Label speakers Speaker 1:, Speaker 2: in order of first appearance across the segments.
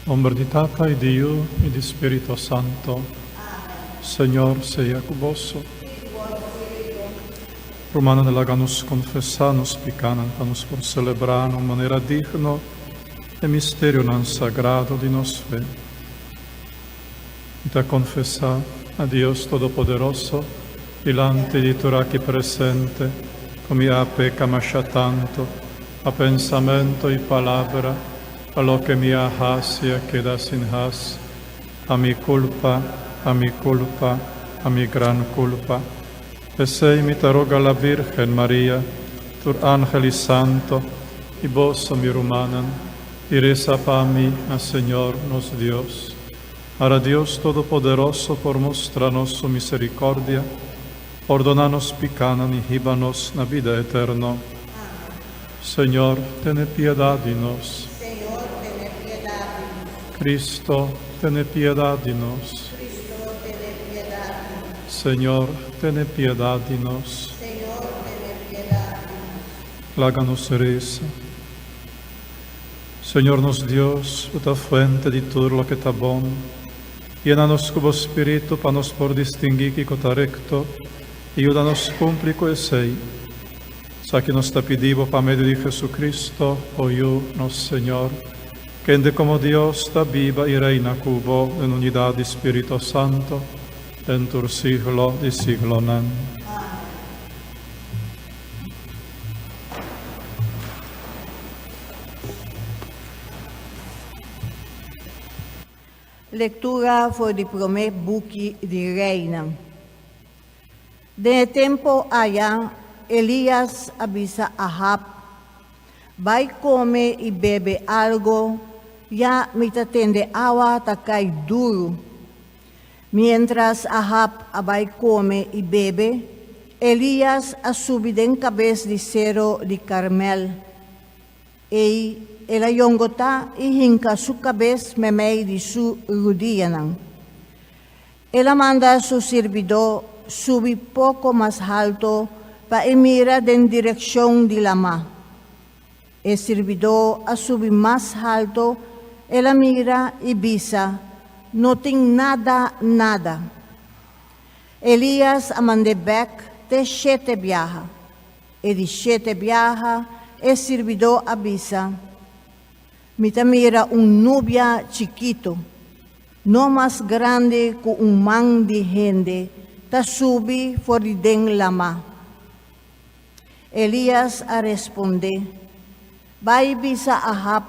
Speaker 1: Nomber di Tata y di Yu y di Spirito Santo. Señor sea cu boso. Rumannan, laga nos confesa nos picanan pa nos por celebra na un manera digno e misterionan sagrado di nos fe. Mi ta confesa na Dios Todopoderoso dilanti di tur aki presente cu mi a peca masha tanto pa pensamento y palabra, pa loke mi a haci a keda sin haci, pa mi culpa, pa mi culpa, pa mi gran culpa. P'esey mi ta roga la Virgen Maria, tur angel y santo, y boso mi rumannan, y reza pa mi na Señor nos Dios. Ara Dios Todopoderoso por mustra nos su misericordia, pordona nos picanan y hiba nos na bida eterno. Señor, tene piedad di nos.
Speaker 2: Señor, tene piedad di nos.
Speaker 1: Cristo, tene piedad di nos.
Speaker 2: Cristo, tene piedad di nos.
Speaker 1: Señor, tene piedad di nos.
Speaker 2: Señor, tene piedad di nos.
Speaker 1: Laga nos reza. Señor nos Dios, bo ta fuente di tur loke ta bon. Yena nos ku bo Spiritu pa nos por distinguí kiko ta rekto i yuda nos kumpli ku esei. Esaki nos ta pidi bo pa medio di Jesucristo, bo Yu, nos Señor, kende komo Dios ta biba i reina ku bo den unidat di Spirito Santo, den tur siglo di siglonan.
Speaker 2: Lectura for di prome buki di Reinan. Den e tempo aya Elias a bisa Ahab, Bai come y bebe algo, ya mi ta tende awa ta cay duru. Miéntras Ahab a bai kome i bebe, Elías a subi den kabes di sero di Karmel. Ei el a yongotá i hinka su kabes meimei di su rudianan. El a manda su sirbidó subi poko mas haltu pa e mira den direkshon di lamá. E sirbidó a subi mas halto, el a mira i bisa, No tin nada, nada. Elías a mand'é bèk te shete biaha. E di shete biaha e sirbidó a bisa, Mi ta mira un nubia chikitu, no mas grandi ku un man di hende, ta subi for di den lamá. Elías a respondé, Bai bisa Ahab,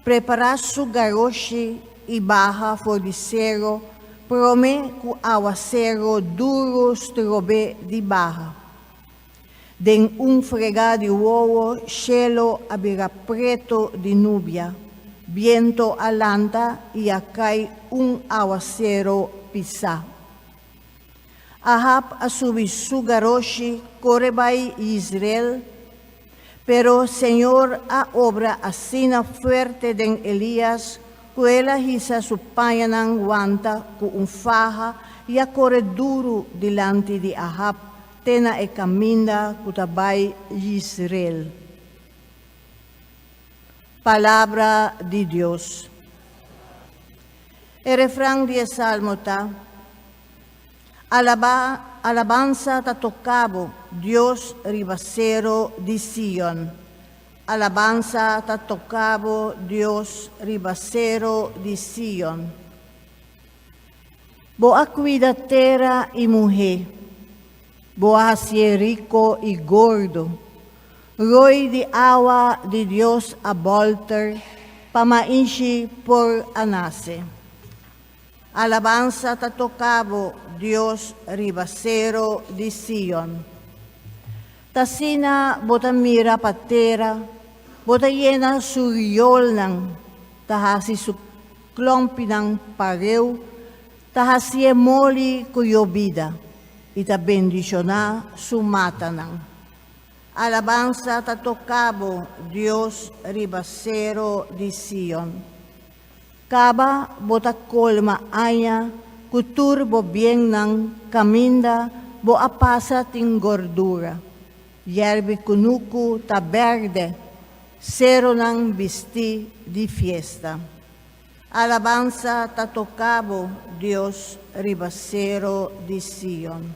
Speaker 2: prepará su garoshi i baha for di sero promé ku awaseru duru strob'é di baha. Den un fregá di wowo shelu a bira pretu di nubia, bientu a lanta i a kai un awaseru pisá. Ahab a subi su garoshi kore bai Yisreel, pero Señor a obra asina fuerte den Elías ku el a hisa su pañanan wanta ku un faha i a kore duru dilanti di Ahab te na e kaminda ku ta bai Yisreel. Palabra di Dios. E refran di e salmo ta, Alabá, alabansa ta toká bo, Dios riba sero di Sion. Alabansa ta toká bo, Dios riba sero di Sion. Bo a kuida tera i muhé, bo a hasié riko i gordo. Roi di awa di Dios a bòlter pa mainshi por a nase. Alabansa ta toka bo, Dios, riba sero di Sion. T'asina bo ta mira pa tera, bo ta yena su riolnan, ta hasi su klòmpinan pareu, ta hasié moli ku yobida i ta bendishoná su matanan. Alabansa ta toka bo, Dios, riba sero di Sion. Kaba bo ta kolma aña ku tur bo biennan kaminda bo a pasa tin gordura. Yerbi kunuku ta bèrdè, seronan bistí di fiesta. Alabansa ta toca bo, Dios, riba sero di Sion.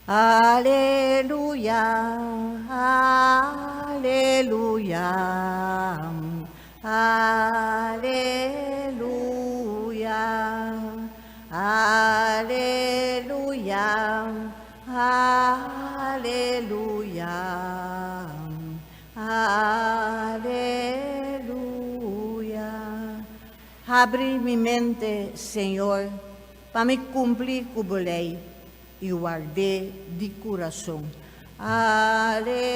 Speaker 2: Aleluya, aleluya, aleluya, aleluya, aleluya, aleluya. Habri mi mente, Señor, pa mi cumpli cu bo ley y ward'é di curason. Aleluya.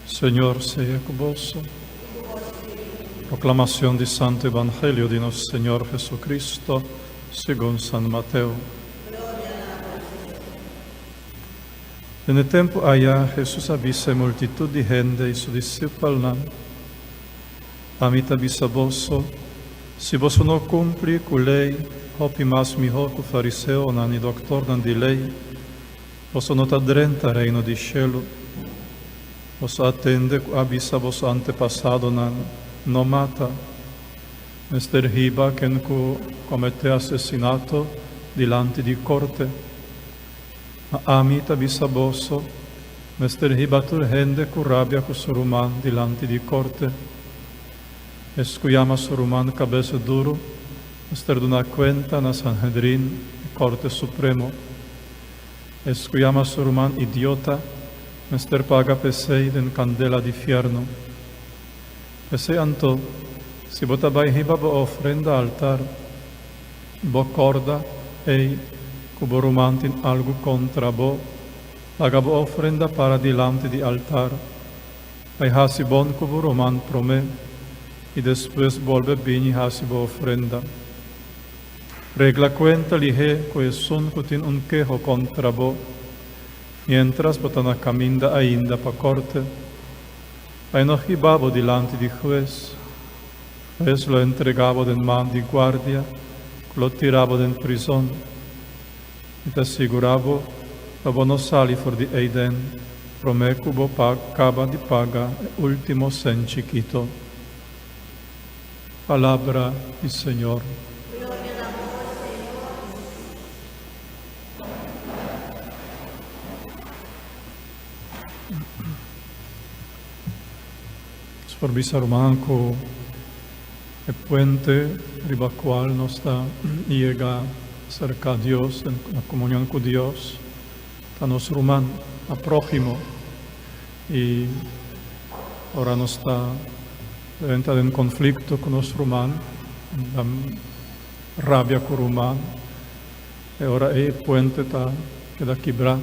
Speaker 1: Señor sea cu boso. Proclamacion di Santo Evangelio di nos Señor Jesucristo segun San Mateo. Den e tempu aya Hesus a bisa e multitut di hende i su disipelnan, Ami ta bisa boso, si boso no kumpli ku lei hopi mas mihó ku fariseonan i doktornan di lei, boso no ta drenta Reino di shelu. Boso a tende ku a bisa boso antepasadonan, No mata. Mester hiba ken ku kometé asesinato dilanti di korte. Ma ami ta bisa boso, mester hiba tur hende ku rabia ku su ruman dilanti di korte. Es ku yama su ruman kabes duru, mester duna kuenta na Sanhedrin, e korte supremo. Es ku yama su ruman idiota, mester paga p'esei den kandela di fièrnu. P'esei anto, si bo ta bai hiba bo ofrenda altar, I bo kòrda ei ku bo ruman tin algu kontra bo, laga bo ofrenda para dilanti di altar. Bai hasi bon ku bo ruman promé, i despues bolbe bini hasi bo ofrenda. Regla kuenta lihé ku esun ku tin un keho kontra bo, miéntras bo ta na kaminda ainda pa korte. Pa e no hiba bo dilanti di hues. Hues lo entregá bo den man di guardia ku lo tira bo den prizon. Mi ta sigurá bo pa bo no sali for di eiden promé ku bo kaba di paga e último sèn chikito. Palabra di Señor. Nos por bisa ruman ku e puente riba kual nos ta yega serka Dios, den na komunion ku Dios, ta nos ruman, ta próhimo. I ora nos ta drenta den konflikto ku nos ruman, ta rabia ku ruman, e ora ei e puente ta keda kibrá.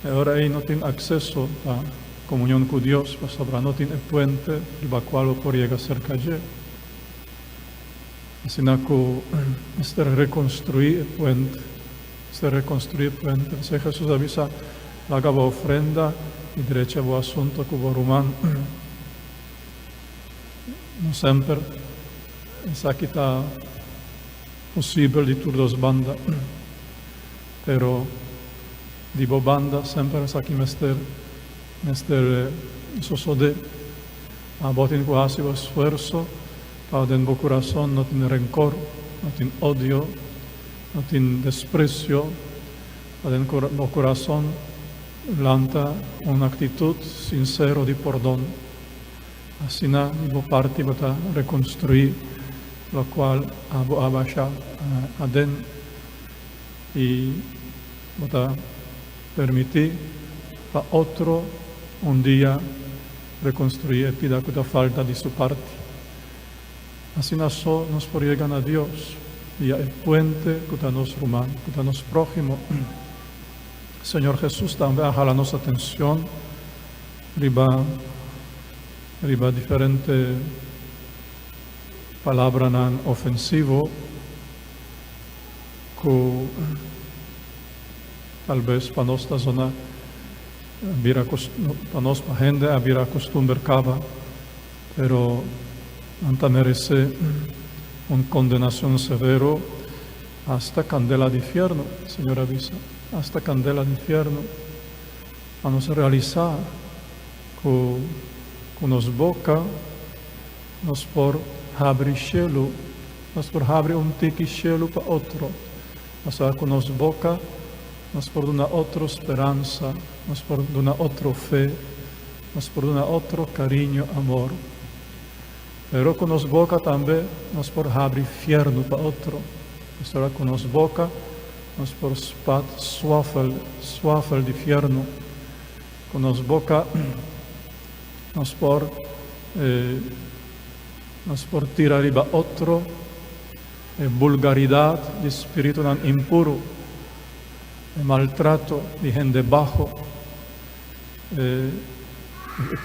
Speaker 1: E ora ei no tin akseso pa komunion ku Dios, pasobra no tin e puente riba kual bo por yega serka dje. Asina ku mester rekonstruí e puente, mester rekonstruí e puente. P'esei Hesus a bisa, Laga bo ofrenda i drecha bo asunto ku bo ruman. No semper esaki ta posibel di tur dos banda, pero Di bo banda semper esaki mester mester sosodé. Ma bo tin ku hasi bo esfuerso pa den bo kurason no tin renkor, no tin odio, no tin despresio, pa den bo kurason lanta un aktitut sinsero di pordon. Asina di bo parti bo ta rekonstruí lokual abo a basha aden i Bo ta permití pa otro un dia rekonstruí e pida ku ta falta di su parti. Asina so nos por yega na Dios via e puente ku ta nos ruman, ku ta nos próhimo. Señor Hesus tambe a hala nos atenshon riba riba diferente palabranan ofensivo Ku talbes pa nos ta zona bira pa nos pa hende a bira kustumber kaba, pero nan ta meresé un kondenashon severo. Hasta kandela di fièrnu, Señor a bisa, hasta kandela di fièrnu. Pa nos realisá ku ku nos boka nos por habri shelu, nos por habri un tiki shelu pa otro. Pasobra ku nos boka nos por duna otro speransa, nos por duna otro fe, nos por duna otro kariño, amor. Pero ku nos boka tambe nos por habri fièrnu pa otro. Pasobra ku nos boka nos por spat swafel, swafel di fièrnu. Ku nos boka nos por, nos por tira riba otro e bulgaridat di spiritunan impuru, e maltrato di hende baho, e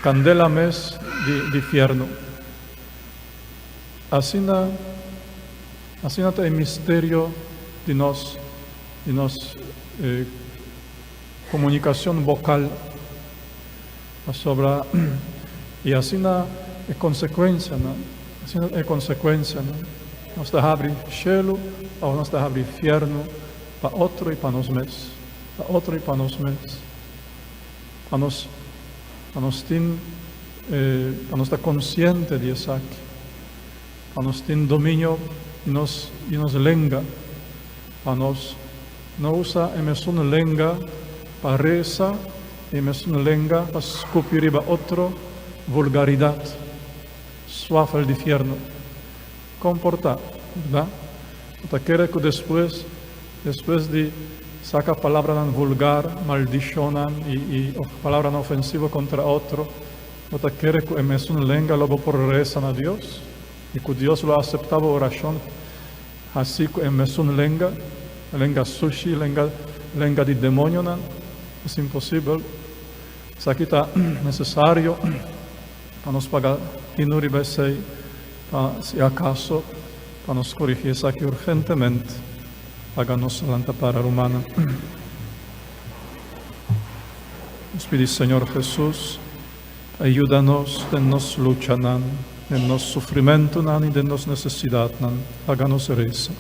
Speaker 1: kandela mes di di fièrnu. Asina, asina ta e misterio di nos, di nos komunikashon bokal, pasobra i asina e konsekuensianan, asina e konsekuensianan. Nos ta habri shelu òf nos ta habri fièrnu pa otro i pa nos mes, pa otro i pa nos mes. Pa nos, pa nos tin, pa nos ta konsiente di esaki, pa nos tin dominio di nos, di nos lenga, pa nos no usa e mesun lenga pa resa i e mesun lenga pa skupi riba otro vulgaridat, swafel di fièrnu. Komportá, berdad? Bo ta kere ku despues, despues di saka palabranan vulgar, maldishonnan i i palabranan ofensivo kontra otro, bo ta kere ku e mesun lenga lo bo por resa na Dios? I ku Dios lo aseptá bo orashon hasí ku e mesun lenga, lenga sushi, lenga lenga di demonionan? Es imposibel. Esaki ta nesesario pa nos paga tinu riba esei. Pa si acaso pa nos corigi esaki urgentemente, laga nos lanta para rumannan. Nos pidi Señor Jesus pa e yuda nos den nos luchanan, den nos sufrimentonan y den nos necesidadnan. Laga nos reza.